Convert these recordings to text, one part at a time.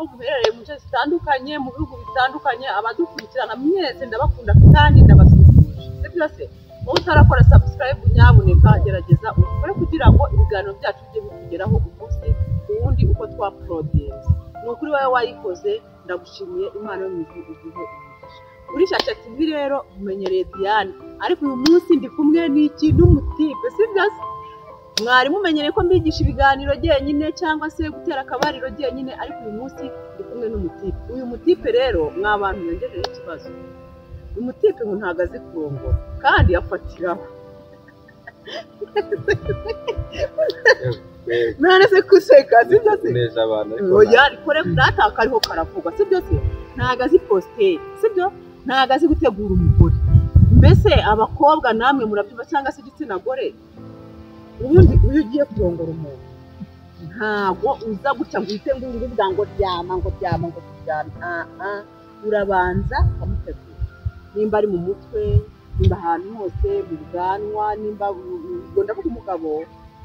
Aho muherereye mu nce zitandukanye, mu bihugu bitandukanye, abadukurikirana mwese ndabakunda kandi ndabasuhuje. Sibyo se? Wowe utarakora subscribe, nyabuneka gerageza ubikore kugira ngo ibiganiro byacu bijye bikugeraho umunsi ku wundi uko twauploadinze. Ni ukuri wowe wayikoze, ndagushimiye. Imana yo mu ijuru iguhe umugisha. Kuri Shasha TV rero mumenyereye Diane, ariko uyu munsi ndi kumwe n'iki? N'umutipe, sibyo se? Mwari mumenyereye ko mbigisha ibiganiro jyenyine cyangwa se gutera akabariro jyenyine, ariko uyu munsi ndi kumwe n'umutipe. Uyu mutipe rero, mwa bantu, yongejeho ikibazo. Uyu mutipe ngo ntabwo azi kurongora kandi afatiraho. None se kuseka, sibyo se? Neza abantu, ariko Oya, rikore data, kariho karavugwa, sibyo se? Ntabwo azi posture, sibyo? Ntabwo azi gutegura umugore. Mbese abakobwa namwe murabyumva, cyangwa se igitsina gore? Ubundi iyo ugiye kurongora umuntu, ntabwo uza gutya ngo uhite ngo uvuga ngo ryama, ngo ryama, ngo turyame. Ah, urabanza ukamutegura, nimba ari mu mutwe, nimba ahantu hose mu bwanwa, nimba ubwo ndavuga umugabo,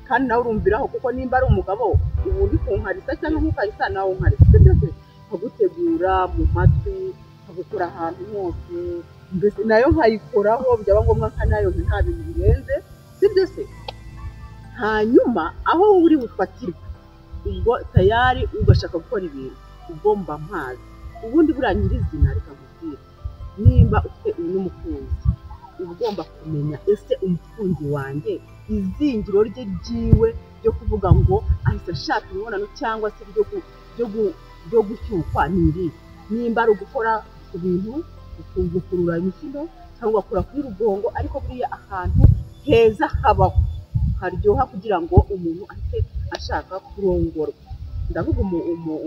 kandi nawe urumviraho, kuko nimba ari umugabo ubu uri kunkarisa cyangwa nkukarisa, nawe unkarisa, sibyo se? Nkagutegura mu matwi, nkagukora ahantu hose, mbese nayo nkayikoraho, byaba ngombwa nkanayo, nta bintu birenze, sibyo se? Hanyuma aho uri bufatirwe, ubwo tayari ugashaka gukora ibintu, ubwo mba mpazi. Ubundi buriya nyirizina, reka nkubwire, nimba ufite uyu n'umukunzi, uba ugomba kumenya: ese umukunzi wanjye izingiro rye ryiwe ryo kuvuga ngo ahise ashaka imibonano cyangwa se ryo gushyukwa ni irihe? Nimba ari ugukora ku bintu, gukurura imikino cyangwa ugakora kuri rugongo, ariko buriya ahantu heza habaho haryoha kugira ngo umuntu ahite ashaka kurongorwa, ndavuga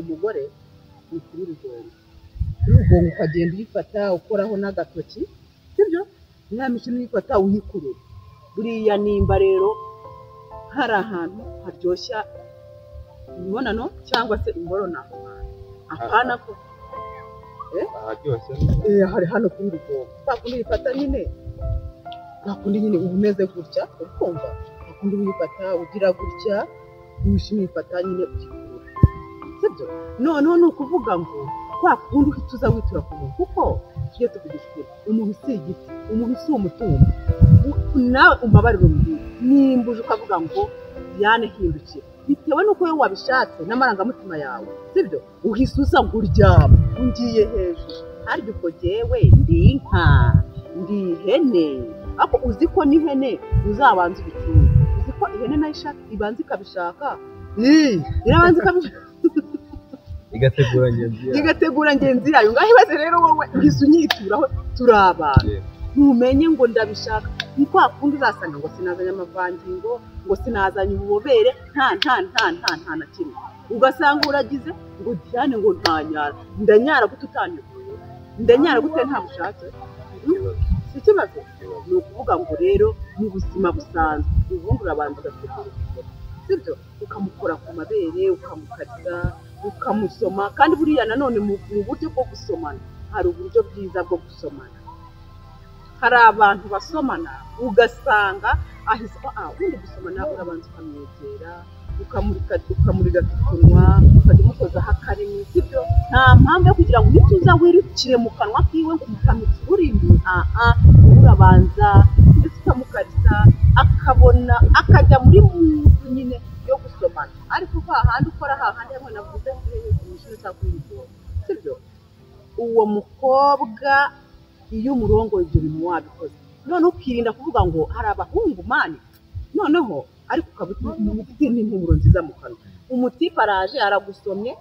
umugore, ni kuri rugongo. Kuri rugongo ukagenda uyifata, ukoraho n'agatoki, sibyo? Ya mishino uyifata, uyikurura. Buriya nimba rero hari ahantu haryoshya imibonano cyangwa se imboro, ni aho hantu, apana ko Aharyoshye? Hari hano kuri rugongo, kwa kundi uyifata nyine, kwa kundi nyine uba umeze gutya, uri kumva? Kwa kundi uyifata ugira gutya, imishino uyifata nyine uyikurura, sibyo? Noneho ni ukuvuga ngo kwa kundi uhita uza witura ku muntu, kuko tujye tuvugisha ukuri, umuntu si igiti, umuntu si umutungo. Nawe umbabarire umbwire, nimba uje ukavuga ngo "Diane, hindukira," bitewe n'uko wowe wabishatse n'amarangamutima yawe, sibyo? Uhise uza ngo uryama ungiye hejuru, harya ubwo jyewe ndi inka, ndi ihene? Ariko uzi ko n'ihene uzabanza ubicunga? Uzi ko ihene nayo ishaka, ibanza ikabishaka? Irabanza ikabishaka. Igategura ngenzi yayo. Igategura ngenzi yayo. Ngaho ibaze rero, wowe uhise unyituraho, turi abantu, ntumenye ngo ndabishaka. Ni kwa kundi uzasanga ngo sinazanye amavangingo, ngo sinazanye ububobere, nta nta nta nta nta na kimwe. Ugasanga uragize ngo "Diane," ngo "ntanyara." Ndanyara gute utanteguye? Ndanyara gute nta bushake? Si ikibazo? Ni ukuvuga ngo rero mu buzima busanzwe, ubundi urabanza ugategura umugore, sibyo? Ukamukora ku mabere, ukamukarisa, ukamusoma. Kandi buriya nanone mu buryo bwo gusomana, hari uburyo bwiza bwo gusomana. Hari abantu basomana ugasanga ahise, ubundi gusomana urabanza ukamwegera, ukamurika, ukamurigata utunwa, ukajya umukozaho akarimi, sibyo? Nta mpamvu yo kugira ngo uhite uza wirukire mu kanwa kiwe ngo umukamitse ururimi. Urabanza ndetse ukamukarisa, akabona, akajya muri mood nyine yo gusomana. Ariko hahandi ukora, hahandi hamwe navuze ku mishino cyangwa kuri rugongo, sibyo? Uwo mukobwa iyo umurongoye, ibyo bintu wabikoze, none ukirinda kuvuga ngo hari abahungu man, noneho ariko ukaba ufite n'impumuro nziza mu kanwa, umutipe araje aragusomye,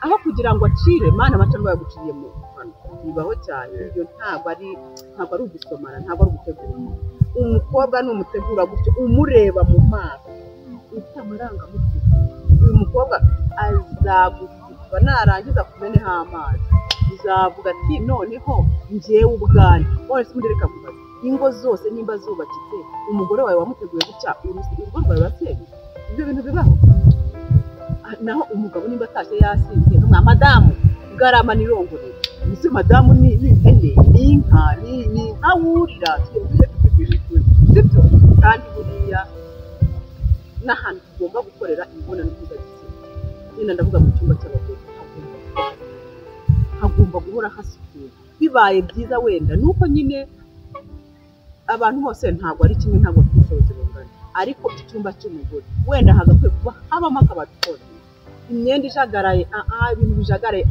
aho kugira ngo acire man, amacandwe yaguciriye mu kanwa. Bibaho cyane. Ibyo ntabwo ari ugusomana, ntabwo ari ugutegura umuntu. Umukobwa numutegura gutyo, umureba mu maso, ufite amarangamutima, uyu mukobwa azagusiba, narangiza kumeneho amazi, uzavuga ati "Noneho njyewe ubwanjye." None se ubundi reka nkubaze, ingo zose nimba zubakitse, umugore wawe wamuteguye gutya, urugo rwawe rurasenyuka? Ibyo bintu bibaho? Naho umugabo nimba atashye yasinze, nka "Madamu, garama nirongorere." Ese madamu ni ihene, ni inka, ni inka wurira? Tujye tuvugisha ukuri, sibyo? Kandi buriya n'ahantu tugomba gukorera imibonano mpuzabitsina nyine, ndavuga mu cyumba cy'abagore, hagomba kuba Hagomba guhora hasukuye. Bibaye byiza wenda nuko nyine abantu bose ntabwo ari kimwe, ntabwo bafite ubushobozi bungana, ariko icyumba cy'umugore wenda hagakwiye kuba habamo akabati konyine, imyenda ijagaraye, ibintu bijagaraye,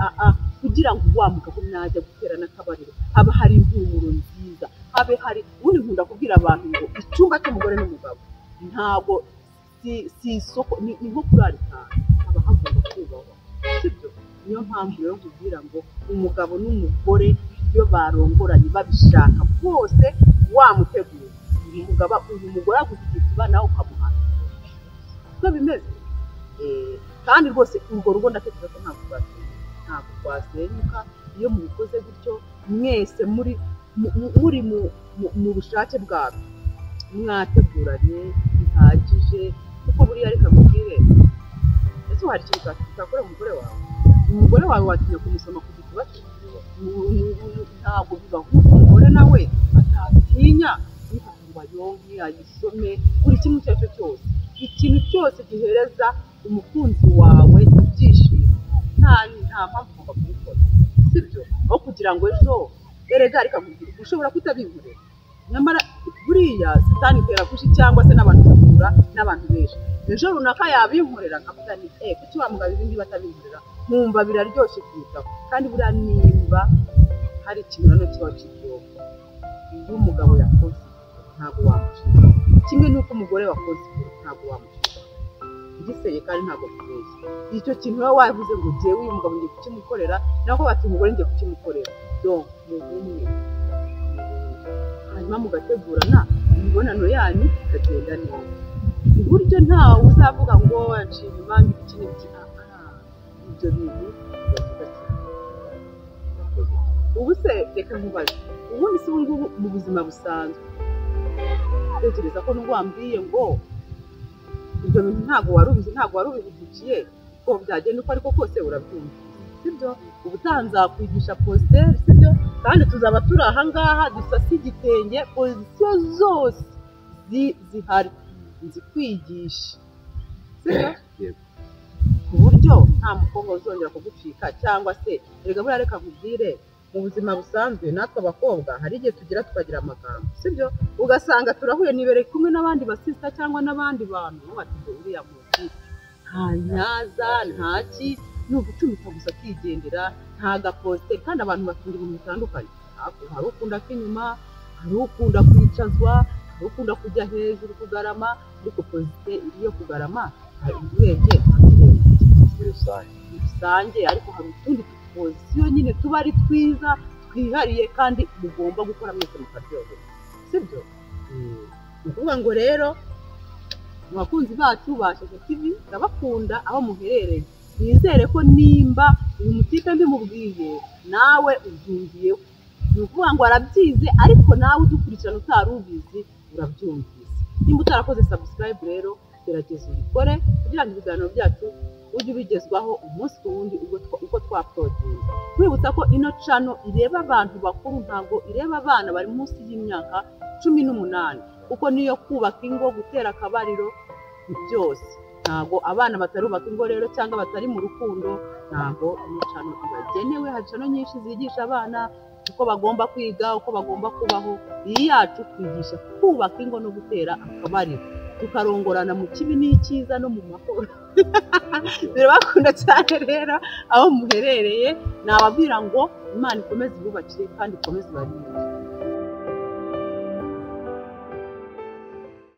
kugira ngo wa mugabo najya gutera n'akabariro haba hari impumuro nziza, habe hari. Ubundi nkunda kubwira abantu ngo icyumba cy'umugore n'umugabo ntabwo si isoko, ni nko kurara itanu, haba hagomba kubahwa, sibyo? Niyo mpamvu rero nkubwira ngo umugabo n'umugore iyo barongoranye babishaka bwose wamuteguye, umugabo uyu mugore aguha igituba nawe ukamuhana, siko bimeze. Kandi rwose urwo rugo ndatekereza ko ntabwo rwasenyuka iyo mubikoze gutyo, mwese muri mu bushake bwabyo, mwateguranye bihagije. Kuko buriya reka nkubwire, ese hari ikintu utakora umugore wawe? Umugore wawe watinya kumusoma ku gituba cye? Ntabwo bibaho. Umugore nawe atatinya kwifata ngo ayonke, ayisome, buri kimwe icyo ari cyo cyose, ikintu cyose gihereza umukunzi wawe ibyishimo, nta mpamvu ugomba kubikora, sibyo? Aho kugira ngo ejo erega reka nkubwire, ushobora kutabinkorera, nyamara buriya satani itera kushi, cyangwa se n'abantu bahura n'abantu benshi, ejo runaka yabinkorera nkavuga nti kuki wa mugabo ibi ngibi atabinkorera, nkumva biraryoshye kurutaho. Kandi buriya nimba hari ikintu nanone kiba kiryoha, iyo umugabo yakoze ntabwo wamucika, kimwe n'uko umugore wakoze ntabwo wamucika, igiseye kandi ntabwo kubeshya. Icyo kintu uba wavuze ngo jyewe uyu mugabo ngiye kukimukorera, naho bati umugore ngiye kukimukorera, donc mu bumwe, hanyuma mugategurana imibonano yanyu ikagenda neza, ku buryo ntawe uzavuga ngo wanciye inyuma iki n'iki. Ibyo bintu biba byiza cyane. Ubu se reka nkubaze, ubundi se ubu ngubu mu buzima busanzwe, tekereza ko nubwo wambwiye ngo ibyo bintu ntabwo wari ubizi, ntabwo wari ubihugikiye, uko byagenda uko ariko kose urabyumva, sibyo? Ubutaha nzakwigisha positeri, sibyo? Kandi tuzaba turi aha ngaha dusase igitenge, pozisiyo zose zihari nzikwigisha, sibyo? Ku buryo nta mukobwa uzongera kugucika. Cyangwa se erega buriya reka nkubwire, mu buzima busanzwe natwe abakobwa hari igihe tugira tukagira amagambo, sibyo? Ugasanga turahuye nibereye kumwe n'abandi basista cyangwa n'abandi bantu, bati uriya muntu nta nyaza ntaki, ni ugucumita gusa akigendera, nta gapositeri. Kandi abantu bakunda ibintu bitandukanye, hari ukunda k'inyuma, hari ukunda kwicazwa, hari ukunda kujya hejuru kugarama, ariko positeri yo kugarama urebye rusange. Ariko hari utundi pozisiyo nyine tuba ari twiza twihariye kandi mugomba gukora mwese mukaryoherwa, sibyo? Ni ukuvuga ngo rero mu bakunzi bacu ba Shasha TV, ndabakunda aho muherereye, nizere ko nimba uyu mutipe mbimubwiye nawe ubyumviyeho. Ni ukuvuga ngo arabyize, ariko nawe udukurikirana utari ubizi urabyumvise. Nimba utarakoze subscribe rero gerageza ubikore kugira ngo ibiganiro byacu ujye ubigezwaho umunsi ku wundi uko twaprodinze. Twibutsa ko ino cano ireba abantu bakuru, ntabwo ireba abana bari munsi y'imyaka 18, kuko niyo kubaka ingo, gutera akabariro, byose. Ntabwo abana batarubaka ingo rero cyangwa batari mu rukundo, ntabwo ino cano ibagenewe. Hari cano nyinshi zigisha abana uko bagomba kwiga, uko bagomba kubaho. Iyi yacu twigisha kubaka ingo no gutera akabariro, tukarongorana mu kibi n'icyiza no mu mahoro. Birabakunda cyane rero aho muherereye, nababwira ngo Imana ikomeze ibubakire kandi ikomeze ibarinde.